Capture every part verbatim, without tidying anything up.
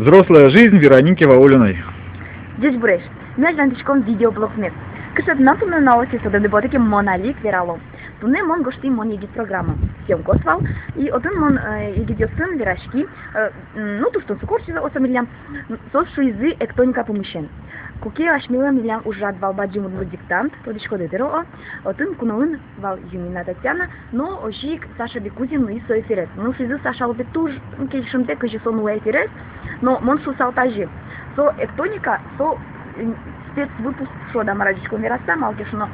Взрослая жизнь Вероники Ваулиной. Ӟечбуресь! Ми азьлантӥськом видеоблогмес. Кыӵе тынад туннэ нуналэз, со тӥледлы потэ ке, мон али ик верало. Туннэ мон гожтӥ «Мон егит» программа. Съёмкаос вал. И отын мон, э, егитъёсын вераськи, э, м, ну, туж тунсыко ортчиз со милям, м, соос шуизы эктоника пумысен. Куке асьмелэн милям ужрад вал «Бадӟым удмурт диктант», тодӥськоды дыр, о, отын куноын вал Юмина Татьяна, но озьы ик Саша Бекузин нуиз со эфирез. Ну, шуизы, Сашалы пе туж, м, кельшымтэ, кызьы со нуэ эфирез, но мон шуысал тазьы: со эктоника, со, м, спецвыпуск, шуод-а, мар адӟиськом вераса, малы ке шуоно,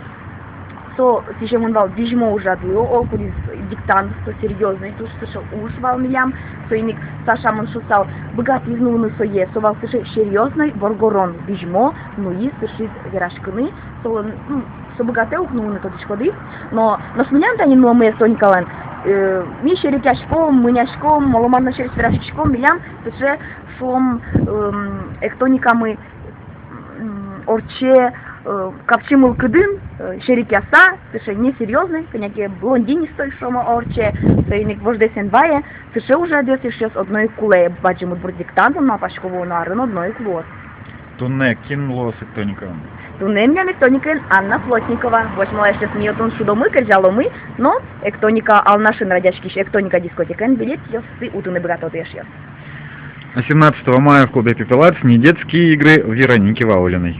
со сӥземын вал визьмо ужрадлы, о, кудӥз диктант, со серьёзной туж сыӵе уж вал милям. Соин ик Саша, мон шуысал, быгатӥз нуыны сое, со вал сыӵе серьёзной воргорон, визьмо нуиз, сыӵе вераськыны, солэн, ну, со быгатэ ук нуыны, тодӥськоды. Но, нош милям тани нуэммы эктоникалэн, э, ми серекъяськом, мыняськом, мало мар но сярысь вераськиськом, милям сыӵе, шуом, эм, эктоникамы, м, ортче, э, капчи мылкыдын, э, серекъяса, сыӵе несерьёзной, кӧня ке блондинистой, шуом-а, ортче. Соин ик вождэс эн вае, сыӵе ужрадъёс, эшъёс, одно ик кулэ. «Бадӟым удмурт диктант», мон малпасько, вуоно арын одно ик луоз. Туннэ кин луоз эктоникаын? Туннэ милям эктоникаын Анна Плотникова. Возьмалэ, эшъёс, ми отын шудомы, кырӟаломы, но «Эктоника Алнашын» радъяськись «Эктоника» дискотекаын билетъёсты утыны быгатоды, эшъёс. А семнадцатого мая в клубе «Пепелац» недетские игры Вероники Ваулиной.